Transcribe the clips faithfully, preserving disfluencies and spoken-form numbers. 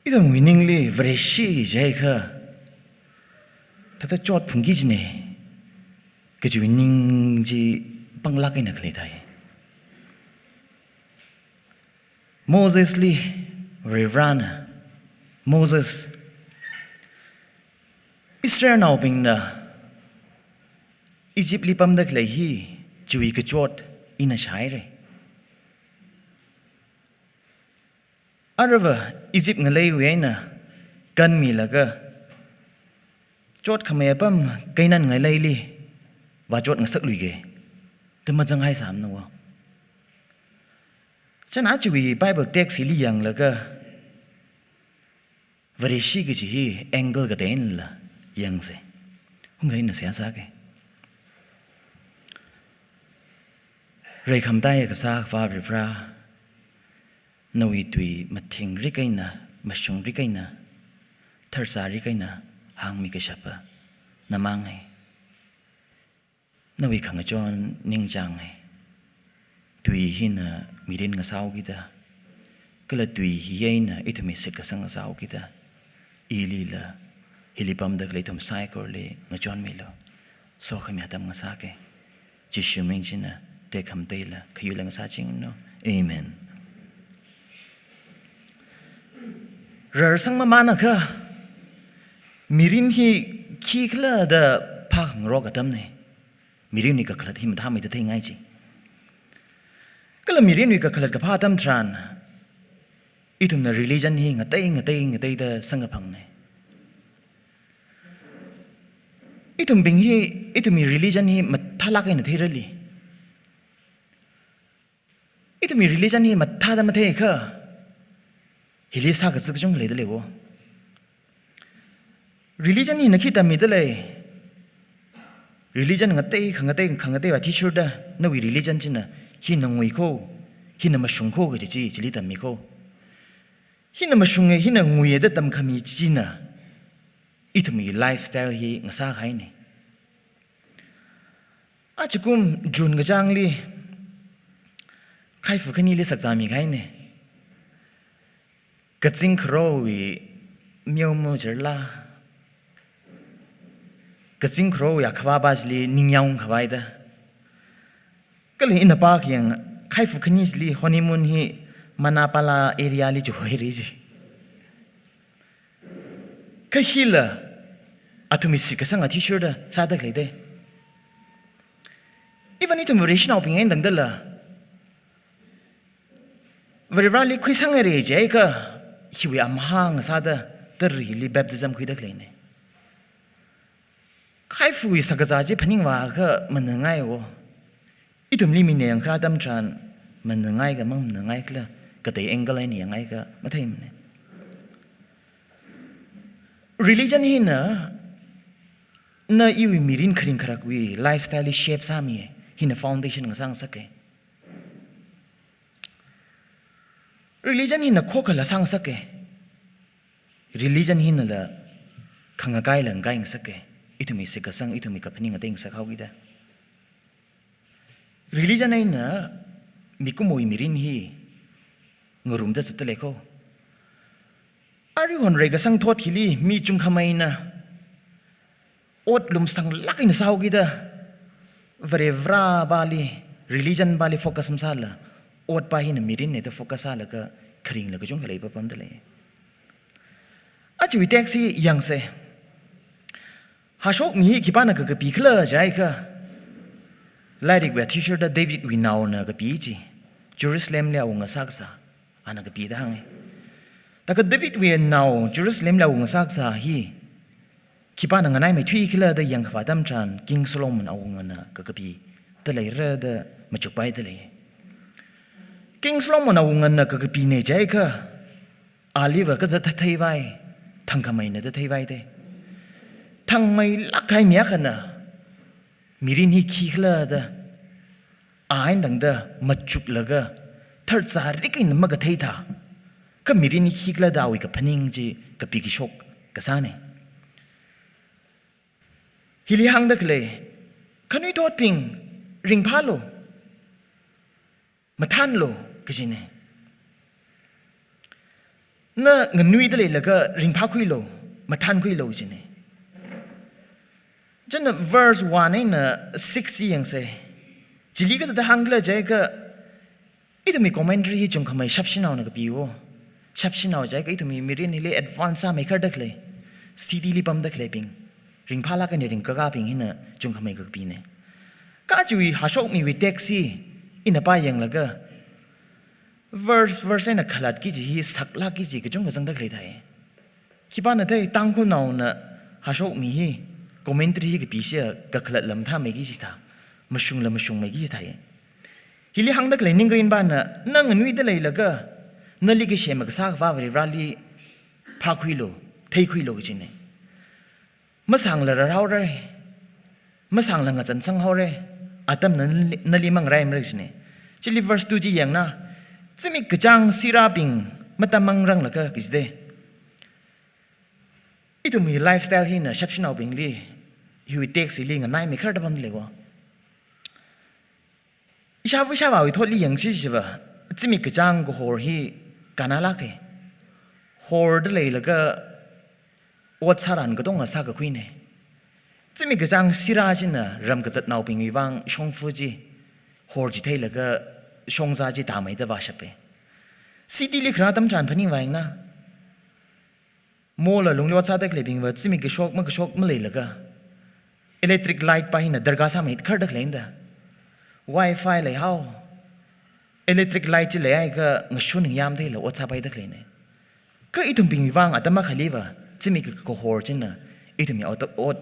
Ithumwui ningli Vareshi jiakha, thāda chot phungki jine, kajiwui ning chi panglāk eina khalei thai. Mosesli Varivarana, Moses, Israelnaobingna Egyptli pamda khalei hi chiwui kachot ina shāhaira. Aruiva Egypt ngaleiwui eina kanmilaga, chotkhamei apam Canaan ngaleili vāchot ngasakluiga, da mazanghaisāmana wo. Chieina chiwui Bible text hili yanglaga, Vareshi kaji hi angle katei einala yangsa. Hungla ina seihā sāga. Reikhamataiya Kasā Akhava Varivara, nawui tui mathingrik eina, mashungrik eina, tharzārik eina hāngmi kashapa namānga. Nawui khangachon ningchānga. Tui hina mirin ngasāhaokida, kala tui hi eina ithumwui shitkasang ngasāhaokida, ilila hili pamda khalei ithum saikorali ngachonmilu. Sokhami atam ngasāga. Jishu ming china, tekhamateila khayuila ngasāchingranu. Amen. Rarsang mamānakha, mirin hi khikhala da phākhangarok atamna. Mirinwui kakhalat hi mathāmeida theingai chi. Kala mirinwui kakhalat kaphā atam tharan, ithumna religion hi ngatei, ngatei, ngateida samkaphangna. Ithumbing hi, ithumwui religion hi mathālāk eina theirali. Ithumwui religion hi mathāda matheikha, hili sākazip kachungkha leidalei wo. Religion hina khi tammidalei? Religion ngatei, khangatei, khangateiva athishurda, nawui religion china hina nguikho, hina mashungkho kaji chi, chili tammikho. Hina mashunga, hina nguiya da tamkhami china ithumwui lifestyle hi ngasākahaina. Ajakum June kachāngli khaifu khanili sakzāmikahaina. Kazing kharowui meoma jirla, kazing kharowui akhavā bus li ningyāng khavai da. Kala ina pākayang, khaifu khani chili honeymoon hi Manapala area li chihoira ji. Kha hila athumwui shitkasang athishurda sāda khaleida. Even ithum Vareshinaobing eina tangdala, Varivarali khuisanghaira jiakha, hiwui amahā ngasāda, tarili baptism khuida khaleina. Khaifuwui shakazā chi phaningvākha manganāngai wo. Ithumli mina yangkharā atam tharan, manganāngai ka mang manganāngai khala, katei angle eina yangakha matheimana. Religion hina, na iwui mirin kharing kharakwui lifestyle li shape sāmi, hina foundation ngasā ngasaka. Religion hina khokhala sāngasaka. Religion hinala khangakaila ngakai ngasaka. Ithumwui shitkasang, ithumwui kaphaning ngatei ngasakhaokida. Religion eina mikumowui mirin hi ngarumda zatdalei kho. Aruihon reikasang thot hili mi chungkhameina ot lumsang lāk eina sāhaokida, Varivara pali, religion pali focus masāla, ot pa hina mirinna da focus sālaga kharingla kachungkha leipapamdalei. Aja text hi yangsa. Hashok mi hi khipāna kakapi khala jiakha, lairikwui athishurda Davidwui naona kapi chi, Jerusalemli awunga sākasā, ana kapi da hānga. Thākha Davidwui nao Jerusalemli awunga sākasā hi khipāna nganaimeithui khala da yangkhavā atam tharan, King Solomon awungana kakapida leira da machukpaidalei. King Solomon awungana kakapina jiakha, aliva kathāda theivai, thangkhameina da theivaida. Thangmeilāk kahai mi akhana mirin hi khikhala da, a eina tangda machuklaga, tharzārik eina makathei thā, kha mirin hi khikhala da awui kaphaning chi kapi kashok kasāna. Hili hāngda khalei, khanuithotbing, ringphālu, mathānlu kajina. Na nganuida leilaga ringphākhuilu, mathānkhuilu jine. Chieina verse one eina six chi yangsei. Chili kathāda hāngkhala jiakha, ithumwui commentary hi chungkhamei shapshinaona kapiwo. Shapshinao jiakha ithumwui mirin hili advance sāmeikharda khalei, city li pamda khaleibing, ringphālāk eina ringkakābing hina chungkhamei kakapine. Kha chiwui Hashokmiwui text hi ina pāyanglaga, verse verse eina khalatta kaji hi saklāk kaji kachungkha zangda khalei thai. Khipāna thei, Tangkhulnaona Hashokmi hi commentary hi kapishiya kakhalat lam thāmeiki jithā, mashungla mashungmeiki jithāi. Hili hāngda khalei ningrin pāna, na nganuida leilaga nali kasem kasā Akhava Varivarali phākhuilu, theikhuilu kajine. Masāngla rarhaora, masāngla ngachānsanghaora, atamna nali, nali mangraimarei jine. Chili verse two chi yangna, zimik kachāng sirābing matammangranglaga kajide. Ithumwui lifestyle hina shapshinaobingli, hiwui text hili nganaimeikharda pamda leiwo. Ishāva ishāvāwui thotli yangsi chiva, zimik kachāng kahor hi kannalāke. Horda leilaga ot sāran katonga sākakhuine. Zimik kachāng sirā china ram kazatnaobingwui vang shongfa chi, hor chi theilaga shongza chi tāmeida vāshape. City li kharā atam tharan phaningvāyangna, mall alungli ot sāda khaleibingva zimik kashok makashok maleilaga, electric light pa hina darkar sāmeikharda khaleina da. Wi-Fi leihao, electric light chi leihaiakha ngashun ningyam theila ot sāpaida khaleine. Kha ithumbingwui vang atam akhaliva, zimik kahor china ithumwui ot, ot,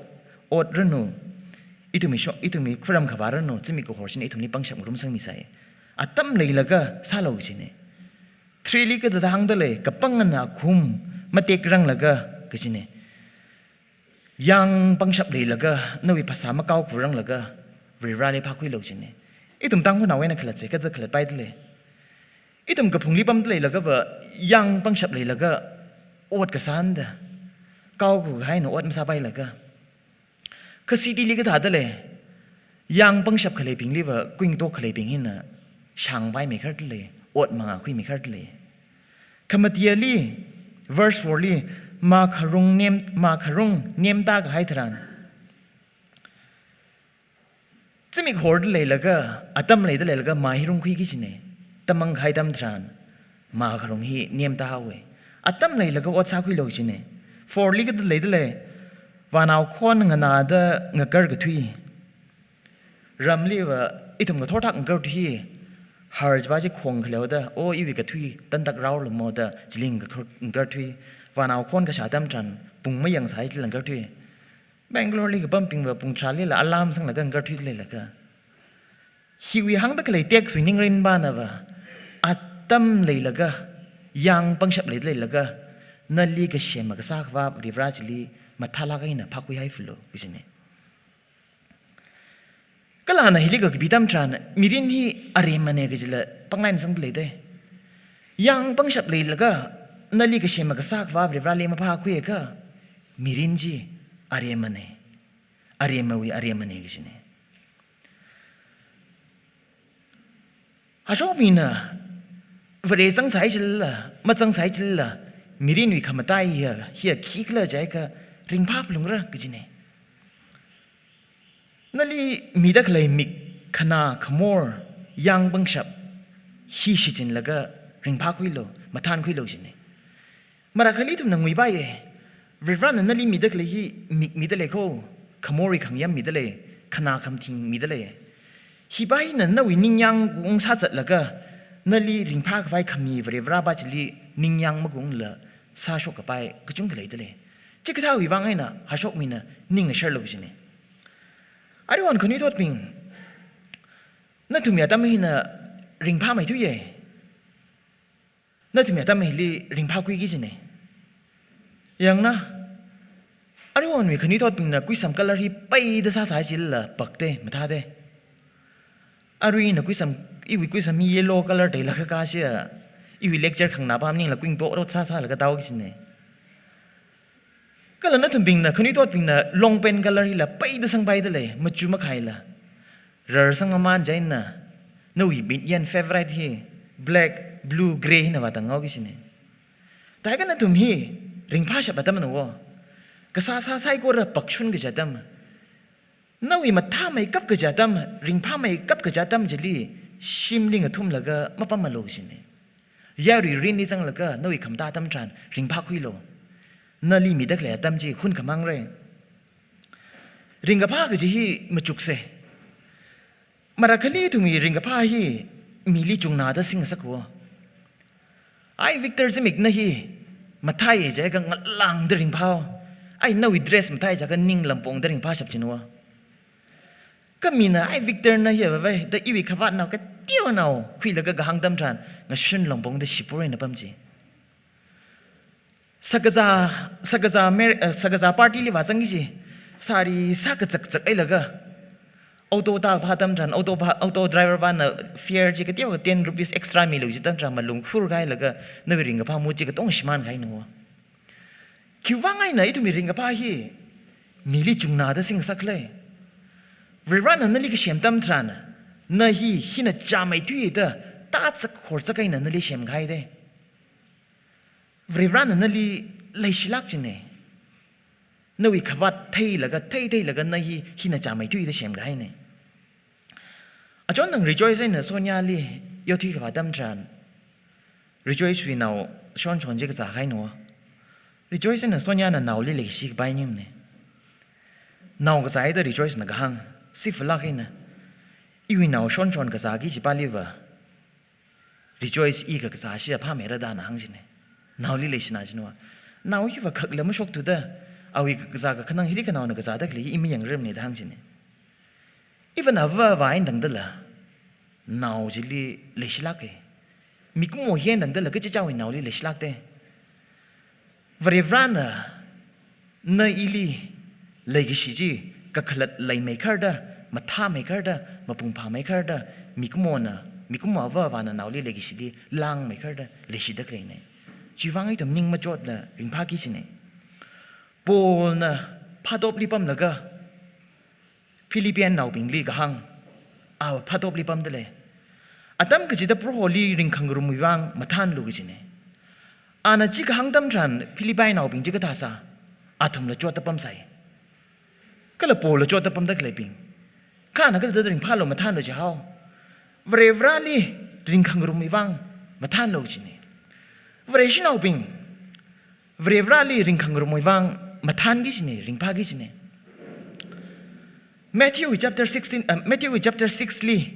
otranu, ithumwui shok, ithumwui khuram khavāranu, zimik kahor china ithumli pangshap ngarumsangmisai. Atam leilaga sālu kajine. Three li kathāda hāngda lei, kapangana akhum matekranglaga kajine. Yang pangshap leilaga, nawui phasā makaokuranglaga, Varivarali phākhuilu jine. Ithum Tangkhulnao eina khalatsei kathāda khalatpaida lei. Ithum kaphungli pamda leilagava, yang pangshap leilaga ot kasāna da, kaoku kahaina ot masāpailaga. Kha city li kathāda lei, yang pangshap khaleibingliva kuingatok khaleibing hina shāngpaimeikharda lei, ot mangā khuimeikharda lei. Khamatiyali, verse four li, mā kharung nem, mā kharung nemta kahai tharan, zimik horda leilaga, atam leida leilaga mā hi rungkhuiki jine. Tamang kahai atam tharan, mā kharung hi nemta haowe. Atam leilaga ot sākhuilu jine. Four li kathāda leida lei, vānao khon nganāda ngakarkathui. Ramliva ithum ngathorthak ngakarthui, har chiva chi khong khaleoda, o iwui kathui tantak raolumo da, chili ngakhor-, ngakarthui. Vānao khon kashā atam tharan, pung mayangsai chila ngakarthui. Bangalore li kapambingva pung tharālila alarm sanglaga ngakarthuida leilaga. Hiwui hāngda khalei text wui ningrin pānava, atam leilaga, yang pangshap leida leilaga, nali kasem kasā Akhava Varivara chili mathālāk eina phākhuihaifalu kajine. Kala ana hili kakapi atam tharan, mirin hi aremane kajila panglai eina sangda lei te. Yang pangshap leilaga, nali kasem kasā Akhava Varivarali maphākhuiakha, mirin chi aremane. Aremawui aremane kajine. Hashokmina, Vare zangsai chila, mazangsai chila, mirinwui khamatai hiya, hiya khikhala jiakha, ringphā phalungra kajine. Nali mida khalei mik, khanā, khamor, yang pangshap, hi shichinlaga ringphākhuilu, mathānkhuilu jine. Marakhali ithumna nguipaiye, Varivarana nali mida khalei hi mik mida lei kho, khamorwui khangyam mida lei, khanā khamathing mida lei. Hiva hina nawui ningyāng kung sāzatlaga, nali ringphākhavai khami Varivara va chili ningyāng makungla sāshok kapai kachungkha leida lei. Chikathāwui vang eina Hashokmina ningasharlu kajine. Aruihon khanuithotbing, nathumwui atam hina ringphāmeithuye. Nathumwui atam hili ringphākhuiki jine. Yangna, aruihonwui khanuithotbingna kuisam color hi peida sāsai chila pakte, mathāte. Aruina kuisam, iwui kuisam hi yellow color teilakha kashiya, iwui lecture khanganā va maningla kuingatok rot sāsālaga taoki jine. Kala nathumbingna, khanuithotbingna long pant color hila peida sangpaida lei, machu makhaila. Rarsang mamān chieina, nawui mityan favorite hi black, blue, grey hina vātang ngaoki jine. Dai ka nathum hi ringphāshap atamna wo. Kasā sā saikora pakshun kaji atam. Nawui mathāmeikap kaji atam, ringphāmeikap kaji atam chili shimli ngathumlaga mapamlu kajina. Yaruirinli zanglaga nawui khamatā atam tharan ringphākhuilu. Nali mida khalei atam chi hunkhamang rai. Ringkaphā kaji hi machuksa. Marakhali ithumwui ringkaphā hi mili chungnada singsak wo. Ai Victor zimikna hi mathāi jiakha ngalāngda ringphā wo. Ai nawui dress mathāi jiakha ninglam pongda ringphāshap china wo. Kha mina ai Victor na hi avāvai da iwui khavātnao kateonao khuilaga kahāng atam tharan ngashun longpongda shipur eina pam chi. Sakazā, sakazā mer-, eh, sakazā party li vāzang kaji. Sari sā kazakzak hailaga. Auto tākapā atam tharan, auto pa, auto driver pana fare chi kateokha ten rupees extra milu kaji atam tharan malung khur kahailaga, nawui ringkaphā mood chi katonga shimān kahaina wo. Khiwuivang eina ithumwui ringkaphā hi mili chungnada singsak khala. Varivarana nali kasem atam tharan, na hi, hina chāmeithuida, tāzak horzak eina nali semkahai da. Varivarana nali leishilāk kajina. Nawui khavāt theilaga, thei theilaga na hi, hina chāmeithuida semkahaina. Achon nang Rejoice eina Sonia li yothui khavā atam tharan, Rejoice wui nao Shonshon chi kazā kahaina wo. Rejoice eina Sonia na naoli leishi kapai maningmana. Nao kazāda Rejoice na kahāng, siflāk eina. Iwui nao Shonshon kazāki kajipali va Rejoice i kakazā chi aphāmeira da na hāng china. Naoli leishina china wo. Nao hiva khakla mashokthuda, awui kakazā kakhanang hili khanaona kazāda khalei i mayangrarmana da hāng china. Iva na avā avā eina tangdala, nao chili leishilāka. Mikumo hi eina tangdala kachichāwui naoli leishilāka da. Varivarana na ili leikashi chi kakhalat leimeikharda, mathāmeikharda, mapung phāmeikharda, mikumona, mikumo avā avāna naoli leikashili langmeikharda leishida khaleina. Chiwuivang ithum ning machotla ringphāki kajina. Paulna phatopli pamlaga, Philippian naobingli kahāng, a phatopli pamda lei. Atam kachida Proholi ringkhangarumwui vang mathānlu kajina. Ana chi kahāng atam tharan Philippi naobing chi kathā sā, athumla chotda pamsai. Kala Paulla chotda pamda khaleibing. Kha ana kathāda ringphālu mathānlu jihao. Varivarali ringkhangarumwui vang mathānlu kajina. Vareshinaobing, Varivarali ringkhangarumwui vang mathānki kajina, ringphāki kajina. Matthew chapter sixteen, uh, Matthew chapter six li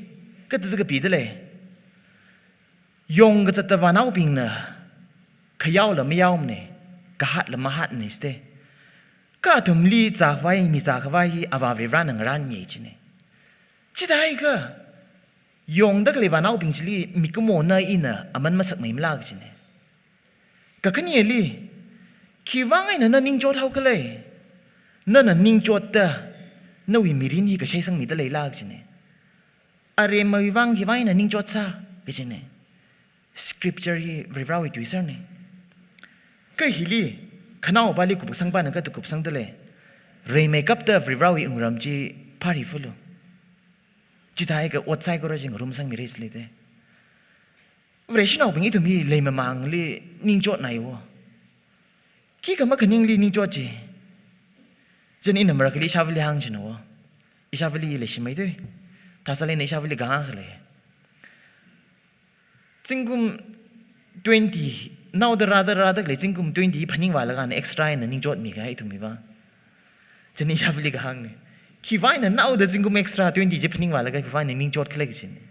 kathāda kapida lei. Yong kazata vānaobingna khayaola mayaomana, kahātla mahātmana site. Kha athumli zākhavai, mizākhavai hi Avā Varivarana ngarānmi kajina. Chithākha, yongda khalei vānaobing chili mikumona ina aman masakmeimala kajina. Kakhaneli, khiwuivang eina na ningchot haokhala? Nana ningchotda, nawui mirin hi kashaisangmida leila kajina. Aremawui vang khiwuivang eina ningchot sā kajina. Scripture hi Varivarawui tuisarna. Kha hili, khanaopali kupsangpana kathāda kupsangda lei. Reimeikapta Varivarawui wungram chi phari fulu. Chithākha ot saikora chi ngarumsangmira sili te. Vareshinaobing ithum hi leimamāngli ningchotnai wo. Khikha makhaningli ningchot chi. Chieina ina marakhali ishāvali hāng china wo. Ishāvali leishimeithui. Thāsālena ishāvali kahāng khalei. Zingkum twenty, naoda rāda rāda khalei zingkum twenty phaningvālaga ana extra eina ningchotmi kahai ithumwui vang. Chieina ishāvali kahāngna. Khiwuivang eina naoda zingkum extra twenty chi phaningvālaga khiwuivang eina ningchot khala kajina.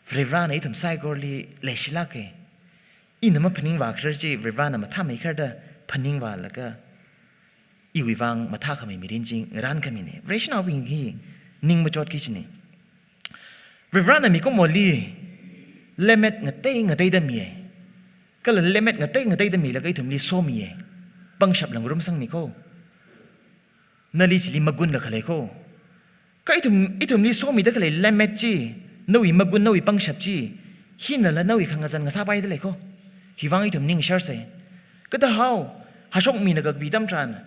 Varivarana ithum saikorali leishilāka. Ina maphaningvākharar chi Varivarana mathāmeikharda phaningvālaga iwui vang mathākhamei mirin chi ngarānkhamina. Vareshinaobing hi ning machotki kajina. Varivarana mikumoli lemmet ngatei ngateida miya. Kala lemmet ngatei ngateida milaga ithumli somiya. Pangshapla ngarumsangmi ko. Nali chili magunla khalei ko. Kha ithum, ithumli somida khalei lemmet chi, nawui magun, nawui pangshap chi, hinala nawui khangazan ngasāpaida lei ko. Hiwui vang ithum ningshar sai. Kathāhao, hashokmina kakapi atam tharan,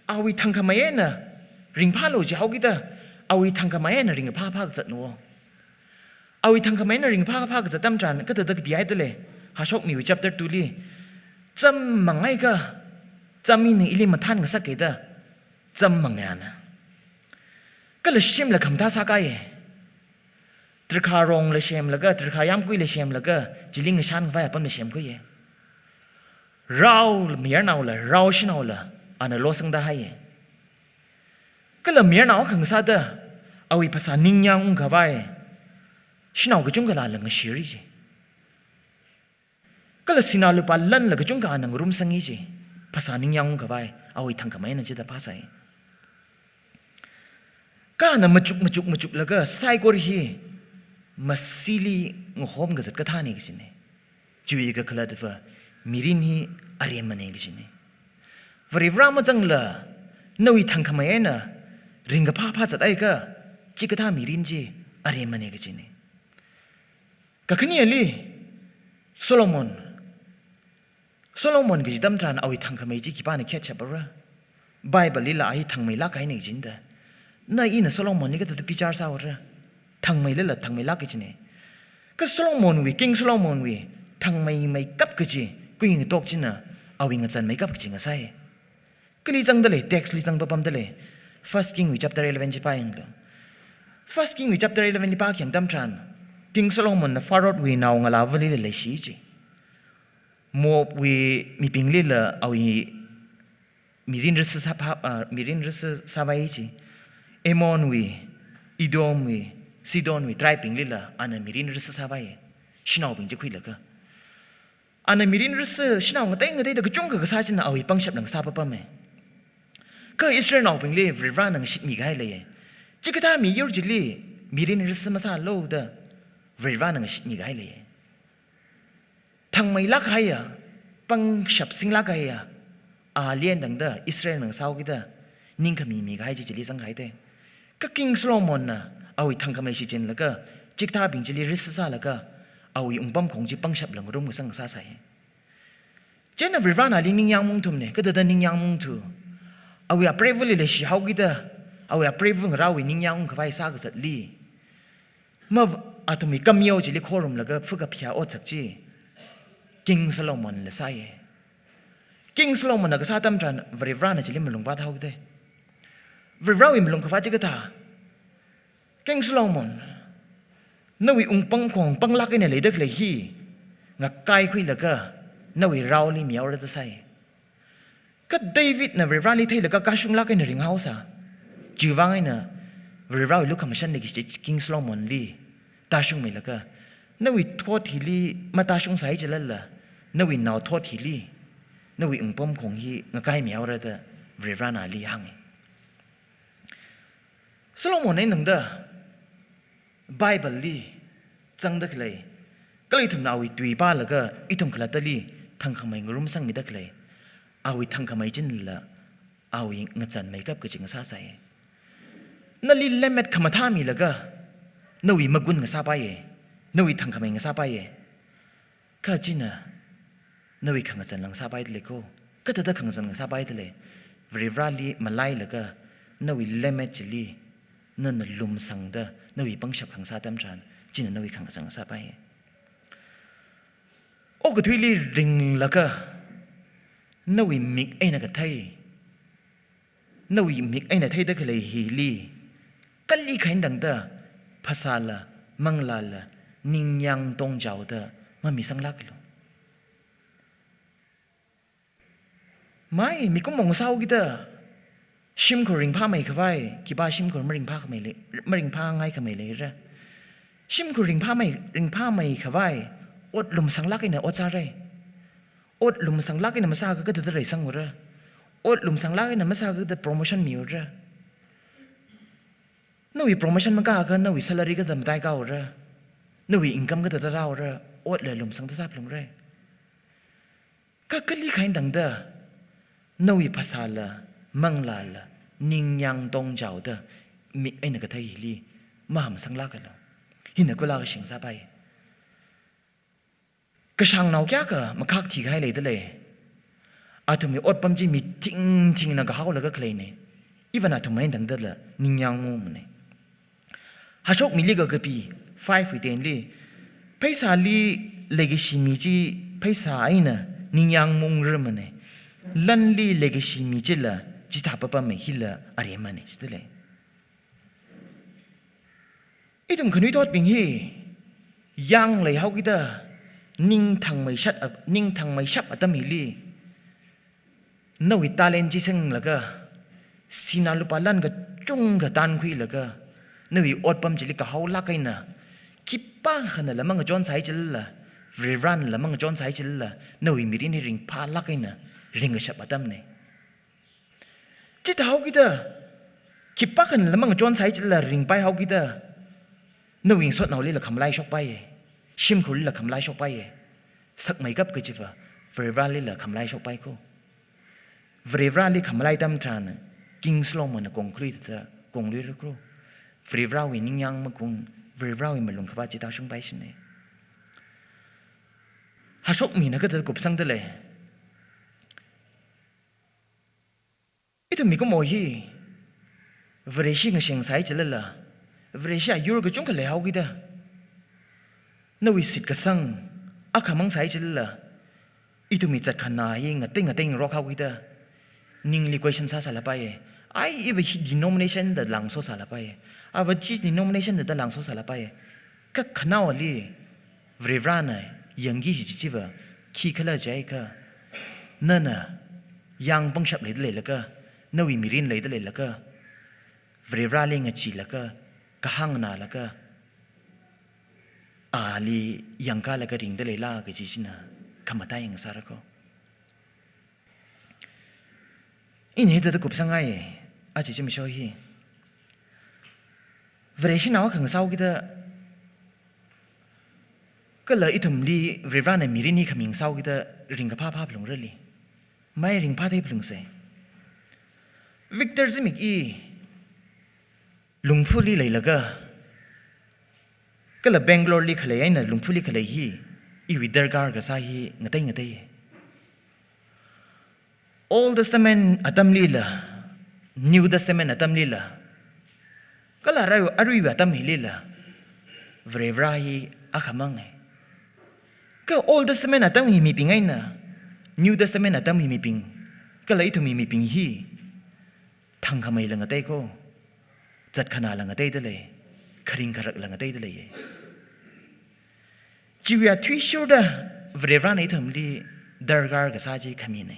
awui thangkhamei eina ringphālu jihaokida, awui thangkhamei eina ringphāphā kazatna wo. Awui thangkhamei eina ringphāphā kazat atam tharan, kathāda kapihaida lei, hashokmiwui chapter two li. Cham mangaika, cham hina ili mathān ngasakkida, cham mangayana. Kala shimla khamathā sākaiye. Tarākha rongla semlaga, tarākha yāmguila semlaga, chili ngashan khavai apamla semkhuiye. Rao mayarnaola, rao shanaola, ana losangda haiye. Kala mayarnao akha ngasāda, awui phasā ningyāng ungkhavai, shanao kachungkhala ngashiri ji. Kala sinā lupā lanla kachungkha ana ngarumsangi ji, phasā ningyāng ungkhavai, awui thangkhameina chida phāsai. Kha ana machuk, machuk, machuklaga, saikora hi masili ngahom kazat kathāne kajine. Chiwui kakhalatva, mirin hi aremmane kajine. Varivarā mazangla, nawui thangkhamei eina ringkaphā phāzat haikha, chikathā mirin chi aremmane kajine. Kakhaneli, Solomon. Solomon kaji atam tharan awui thangkhamei chi khipāna khetshapra? Bible lila a hi thangmeilāk kahaine kajinda. Na ina Solomon li kathāda bichar sāra? Thangmeilala thangmeilāk kajine. Kha Solomonwui, King Solomonwui, thangmeimeikap kaji, kuingatok china, awui ngazanmeikap kaji ngasai. Kali zangda lei, text li zangpapamda lei. First King wui chapter eleven chi pāyanglu. First King wui chapter eleven li pākhayang atam tharan, King Solomon na Pharaoh wui naongalāvali leishi ji. Moab wui mibinglila awui mirin rasa sāpha, ah, mirin rasa sāvai ji. Ammon wui, Edom wui, Sidon wui tribe binglila ana mirin rasa sāvai. Shanaobing chi khuilaga. Ana mirin rasa shanao ngatei ngateida kachungkha kasā china awui pangshap lang sāpapame. Kha Israelnaobingli Varivarāna ngashitmi kahai leiye. Chikathā miyur chili mirin rasa masālu da Varivarāna ngashitmi kahai leiye. Thangmeilāk kahaiya, pangshap singlāk kahaiya, a lien tangda Israelna ngasāhaokida, ningkhami mikahai chi chili zangkahai te. Kha King Solomon na, awui thangkhamei shichinlaga, chikathābing chili rasa sālaga, awui wungpamkhong chi pangshap lang ngarumkasang sāsai. Chieina Varivarāna ali ningyāng maungthumane, kathāda ningyāng maungthu. Awui apreivali leishihaokida, awui apreiva ngarāwui ningyāng ungkhavai sākazatli. Ma athumwui kameo chili khorumlaga phukaphayā otsak chi, King Solomon la sāye. King Solomon na kasā atam tharan Varivarāna chili malungvāt haokida. Varivarāwui malungkhavāt chi kathā. King Solomon, nawui wungpamkhong panglāk eina leida khalei hi, ngakai khuilaga, nawui raoli mihaora da sāye. Kha Davidna Varivarāli theilaga kashunglāk eina ringhaosa. Chiwuivang eina Varivarāwui lukhamashan leikashi King Solomonli tāshungmeilaga, nawui thot hili matāshungsai chilala, nawui nao thot hili, nawui wungpamkhong hi ngakai mihaora da Varivarāna ali hānge. Solomon eina tangda Bible li zangda khalei, kala ithumna awui tui pālaga ithum khalattali thangkhamei ngarumsangmida khalei, awui thangkhamei chinla awui ngazanmeikap kaji ngasāsai. Nali lemmet khamathā milaga, nawui magun ngasāpaiye, nawui thangkhamei ngasāpaiye. Kha china, nawui khangazan lang sāpaida lei ko. Kathāda khangazan ngasāpaida lei. Varivarāli malailaga, nawui lemmet chili, nana lumsangda, nawui pangshap khangasā atam tharan, china nawui khangazan ngasāpai. Okathuili ringlaga, nawui mik eina kathei, nawui mik eina theida khalei hili, kali khain tangda, phasāla, manglāla, ningyāng tongchaoda, mamisanglākalu. Mai, mikumo ngasāhaokida, shimkhur ringphāmeikhavai, khipā shimkhur maringphākhamei lei, maringphāngaikhamei leira. Shimkhur ringphāmei, ringphāmeikhavai, ot lumsanglāk eina ot sārai. Ot lumsanglāk eina masāakha kathāda reisangura. Ot lumsanglāk eina masāakha kathāda promotion miura. Nawui promotion makāakha nawui salary kathāda mataikāura. Nawui income kathāda rāura. Otla lumsangda sāphalungra. Kha kali khain tangda, nawui phasāla, manglāla, ningyāng tongchaoda, mik eina kathei hili, mahamsanglākalu. Hina kula kashing sāpai. Kashangnao kayākha makhak thikahai leida lei. Athumwui otpam chi mi thingthingna kahaolaga khaleine. Even athum eina tangdala ningyāng maungmane. Hashok mili kakapi, five wui ten li, pheisāli leikashi mi chi pheisā eina ningyāng maungrarmana. Lanli legacy mi chila chithā papama, hila aremana, chithālei. Ithum khanuithotbing hi yānglei haokida, ning thangmeishat ap-, ning thangmeishap atam hili, nawui talent chi singlaga, sinā lupā lan kachungkha tankhuilaga, nawui otpam chili kahaolāk eina, khipākhanala mangachonsai chilala, Varivarānala mangachonsai chilala, nawui mirin hi ringphālāk eina ringkashap atamna. Chithā haokida, khipākhanala mangachonsai chilala ringpai haokida, nawui ngasotnaolila khamalai shokpaiya, shimkhurlila khamalai shokpaiya, sakmeikap kachiva Varivarālila khamalai shokpai kho. Varivarāli khamalai atam tharan, King Solomonna kongkhalui thāda kongluira kho. Varivarāwui ningyāng makung, Varivarāwui malung khavāt chi tāshungpai shina. Hashokmina kathāda kupsangdalei. Ithum mikumo hi Vareshi ngasengsai chilala, Vareshi ayur kachungkha leihaokida, nawui shitkasang akhamang sai chilala, ithumwui zatkhanā hi ngatei ngateingarok haokida, ningli question sāsālapaiya. Ai, iva hi denomination da langsosālapaiya. Ava chi denomination da langsosālapaiya. Kha khanaowali Varivarāna yangki kaji chiva khikhala jiakha, nana yāng pangshap leida leilakha, nawui mirin leida leilakha, Varivarāli ngacheelakha, kahāng nganālakha, ali yangkalaga ringda leila kaji china khamataiya ngasāra kho. Ina hithāda kupsangngaiya, aja zimiksho hi. Vareshinao akha ngasāhaokida, kala ithumli Varivarāna mirin hi khami ngasāhaokida ringkaphā phāphalungrali. Mai ringphāthei phalungsa. Victor zimik hi Lungphuli leilaga, kala Bangalore li khalei eina Lungphuli khalei hi, iwui darkar kasā hi ngatei ngatei. Old Testament atamlila, New Testament atamlila, kala arui, aruiwui atam hilila, Varivarā hi akhamanga. Kha Old Testament atamwui mibing eina New Testament atamwui mibing, kala ithumwui mibing hi, thangkhameila ngatei kho, zatkhanāla ngateida lei, kharing kharakla ngateida leiya. Chiwui athishurda Varivarāna ithumli darkar kasā chi khamina.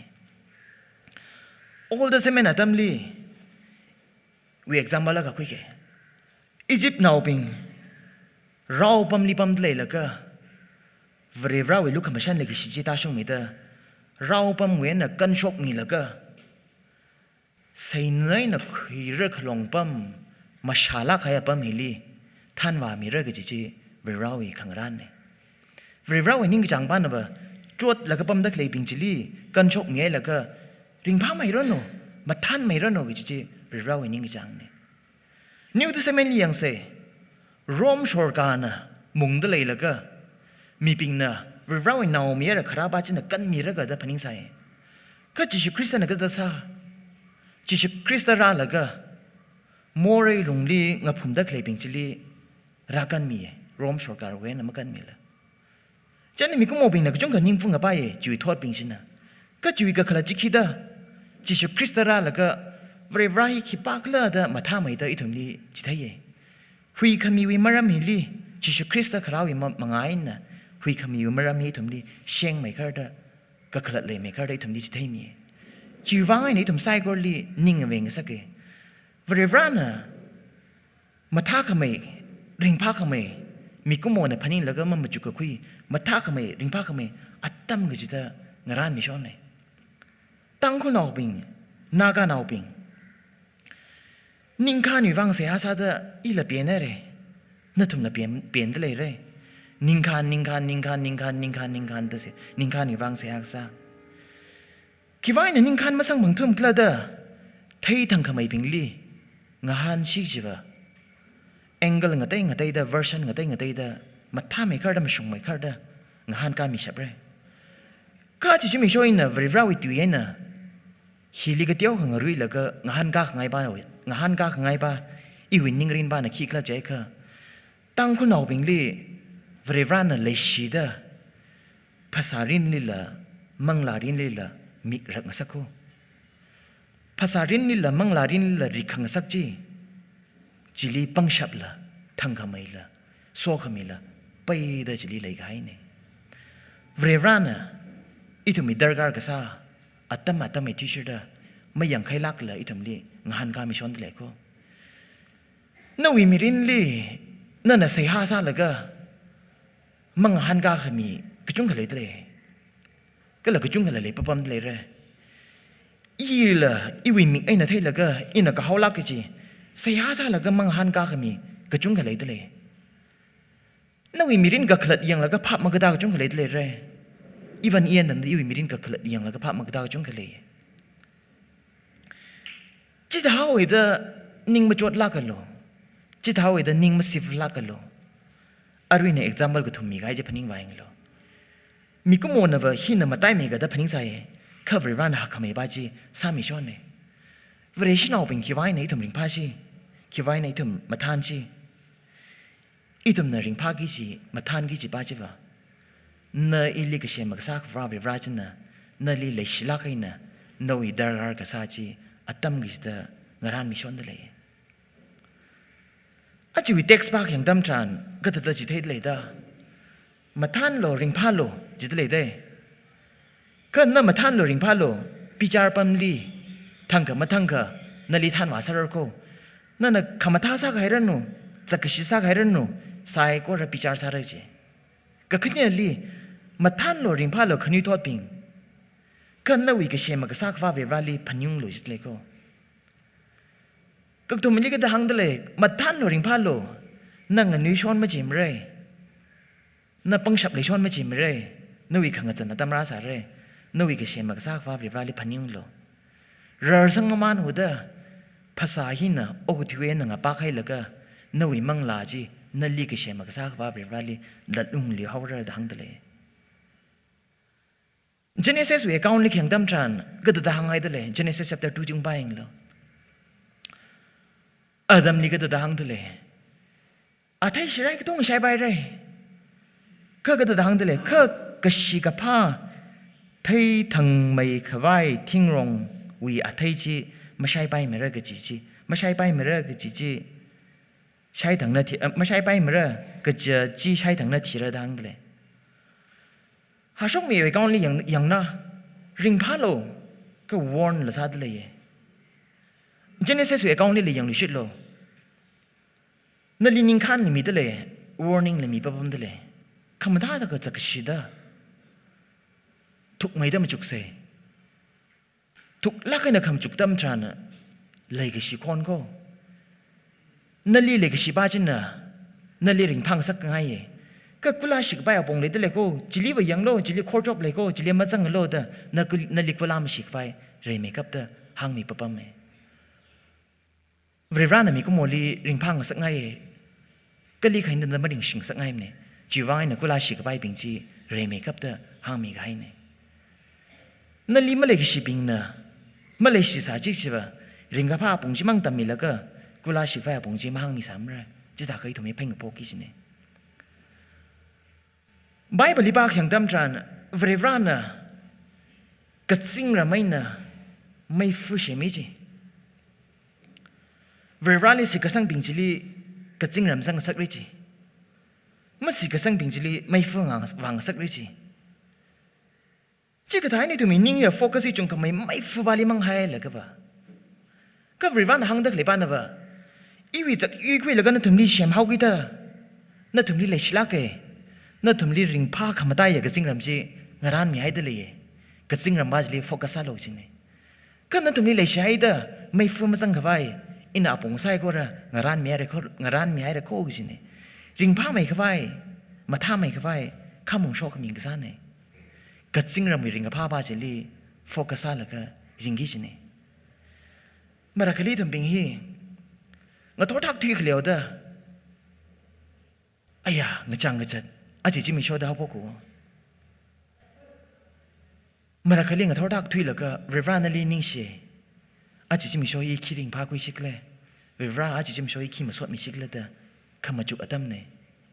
Old Testament atamli, wui example akha khuike. Egyptnaobing raopamli pamda leilaga, Varivarāwui lukhamashan leikashi chi tāshungmida, raopamwui eina kanshokmilaga, seina eina khuira khalong pam, mashālāk kahai apam hili thanvāmira kaji chi Varivarāwui khangarānna. Varivarāwui ningkachāngpanava, chotlaga pamda khaleibing chili kanshokmihailaga, ringphāmeiranu, mathānmeiranu kaji chi Varivarāwui ningkachāngna. New Testament li yangsa, Rome sorkarna mungda leilaga, mibingna Varivarāwui naomayara kharāpā china kanmira kaji phaningsai. Kha Jishu Khristana kathāda sā? Jishu Khrista rālaga, morei lungli ngaphumda khaleibing chili rākanmiya, Rome sorkarwui eina makanmila. Chieina mikumobingna kachungkha ningphung kapaiya, chiwui thotbing china. Kha chiwui kakhalat chi khi da, Jishu Khrista rālaga, Varivarā hi khipākhala da mathāmeida ithumli chitheiya. Huikhamiwui maram hili, Jishu Khrista kharāwui ma-, mangā eina, huikhamiwui maram hi ithumli shengmeikharda, kakhalat leimeikharda ithumli chitheimiya. Chiwuivang eina ithum saikorali ning ngaveingasaka. Varivarāna mathākhamei, ringphākhamei, mikumona phaninglaga mamachuk kakhui, mathākhamei, ringphākhamei atam kachida ngarānmishonna. Tangkhulnaobing, Naganaobing, ningkhānwui vang seihā sāda ila penhaira, nathumla pen, penda leira. Ningkhān, ningkhān, ningkhān, ningkhān, ningkhān, ningkhān da se, ningkhānwui vang seihā sā. Khiwui vang eina ningkhān masangphangthumkhala da, theithangkhameibingli ngahānshi kajiva, angle ngatei ngateida, version ngatei ngateida, mathāmeikharda, mashungmeikharda ngahānkāmishapra. Kha chi zimiksho eina Varivarāwui tui eina, hili kateokha ngaruilaga ngahānkā khangaipa, ngahānkā khangaipa, iwui ningrinpana khikhala jiakha, Tangkhulnaobingli Varivarāna leishida, phasā rinlila manglārinlila mik rakngasakko. Phasārinlila manglārinlila rikkhangasak chi, chili pangshapla, thangkhameila, sokhamila, peida chili leikahaine. Varivarana ithumwui darkar kasā atam atamwui athishurda mayangkhailākla ithumli ngahānkāmishonda leiko. Nawui mirinli nana seihā sālaga mangahānkā khami kachungkha leidalei. Kala kachungkhala leipapamda leira. Ila iwui mik eina theilaga ina kahaolāk kaji seihā sālaga mangahānkā khami kachungkha leidalei. Nawui mirin kakhalat yanglaga phap makatā kachungkha leidaleira. Even ina tangda iwui mirin kakhalat yanglaga phap makatā kachungkha lei. Chithāhaoda ning machotlākalu. Chithāhaoda ning masiflākalu. Aruina example kathum mikahai chi phaningvāyanglu. Mikumonava hina mataimeikada phaningsai, kha Varivarana hakkhameipa chi sāmishonne. Vareshinaobing khiwuivāngna ithum ringphā chi, khiwuivāngna ithum mathān chi. Ithumna ringphāki kaji, mathānki kajipa chiva, na ili kasem kasā Akhava Varivara china nali leishilāk eina nawui darkar kasā chi atam kachida ngarānmishonda lei. Ajawui text pākhayang atam tharan kathāda chitheida leida? Mathānlu, ringphālu, jida leidei. Kha na mathānlu, ringphālu, bichar pamli, thangkha mathangkha, nali thanvā sārarko. Nana khamathā sākahairanu, zakkashi sākahairanu, saikora bichar sāra ji. Kakhaneli, mathānlu, ringphālu, khanuithotbing, kha nawui kasem kasā Akhava Varivarali phaningunglu jida leiko. Kakathumali kathāda hāngda lei, mathānlu, ringphālu, na nganuishon machimara. Na pangshap leishon machimara, nawui khangazan atam rāsāra, nawui kasem kasā Akhava Varivarali phaningunglu. Rarsang mamānhaoda, phasā hina okathuiwui eina ngapākhailaga, nawui manglā chi, nali kasem kasā Akhava Varivarali latungluihaora da hāngda lei. Genesis wui account li khayang atam tharan, kathāda hānghaida lei, Genesis chapter two chi ungpāyanglu. Adamli kathāda hāngda lei. Athei shirai katonga shaipaira. Kha kathāda hāngda lei, kha kashi kaphā theithangmeikhavai thingrongwui athei chi mashaipaimara kaji chi, mashaipaimara kaji chi, shaithangna thi-, eh, mashaipaimara kaja chi shaithangna thira da hāngda lei. Hashokmiwui account li yang, yangna, ringphālu, kha warn la sāda leiye. Genesis wui account lila yangluishitlu. Nali ningkhānla mida lei, warning la mipapamda lei. Khamathāda kazakkashida, thukmeida machuksei. Thuklāk eina khamachuk atam tharan, leikashi khon ko. Nali leikashipa china nali ringphāngasak ngaiye. Kha kula shikapai apong leida leiko, chiliva yanglu, chili khorchop leiko, chili mazanglu da, na kul-, nali kula mashikapai reimeikapta hāngmipapame. Varivarana mikumoli ringphāngasak ngaiye, kali khainda na maringshingasak ngaimane. Chiwuivāng eina kula shikapaibing chi reimeikapta hāngmikahaine. Nali maleikashibingna maleishisā chi chiva, ringkaphā apong chimang tammilaga, kula shikapai apong chi mahāngmisāmara. Chithākha ithum hi phaingapoki kajine. Bible li pākhayang atam tharan, Varivarana kazingram eina meifa shemi ji. Varivarali shitkasangbing chili kazingram zangngasakra ji. Mashitkasangbing chili meifa ngang-, vāngasakra ji. Chikathā eina ithumwui ning ya focus hi chungkhamei meifapali manghailakha va, kha Varivarana hāngda khaleipanava, iwui zak yuikhuilaga nathumli semhaokida, nathumli leishilāke, nathumli ringphā khamataiya kazingram chi ngarānmihaida leiye. Kazingram pa chili focus sālu jine. Kha nathumli leishihaida, meifa mazangkhavai, ina apong saikora ngarānmihaira kho, ngarānmihaira kho kajine. Ringphāmeikhavai, mathāmeikhavai, khamong shokkhami kasāne. Kazingramwui ringkaphā pa chili focus sālaga ringki kajine. Marakhali ithumbing hi ngathor thak thuikhaleoda, aya, ngachang ngachat, aja zimiksho da haophok ko. Marakhali ngathor thak thuilaga, Varivara nali ningshi. Aja zimiksho hi khi ringphākhuishi khala, Varivara aja zimiksho hi khi masotmishi khala da khamachuk atamne.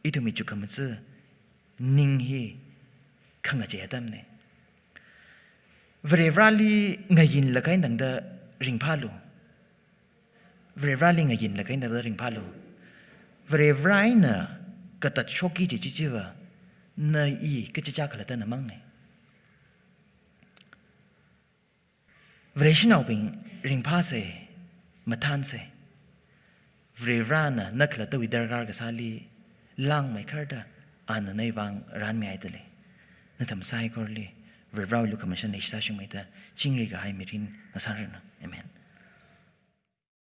Ithumwui chukkhamaja ning hi khangachei atamne. Varivarāli ngayinlaga eina tangda ringphālu. Varivarāli ngayinlaga eina tangda ringphālu. Varivarā eina katatshokki kaji chiva, na i kachichā khalattana mangnei. Vareshinaobing, ringphāsei, mathānsei. Varivarāna na khalattawui darkar kasāli langmeikharda ana nawui vang ranmihaida lei. Nathum saikorali Varivarāwui lukhamashan leishitā shungmeida chingri kahai mirin ngasāranu. Amen.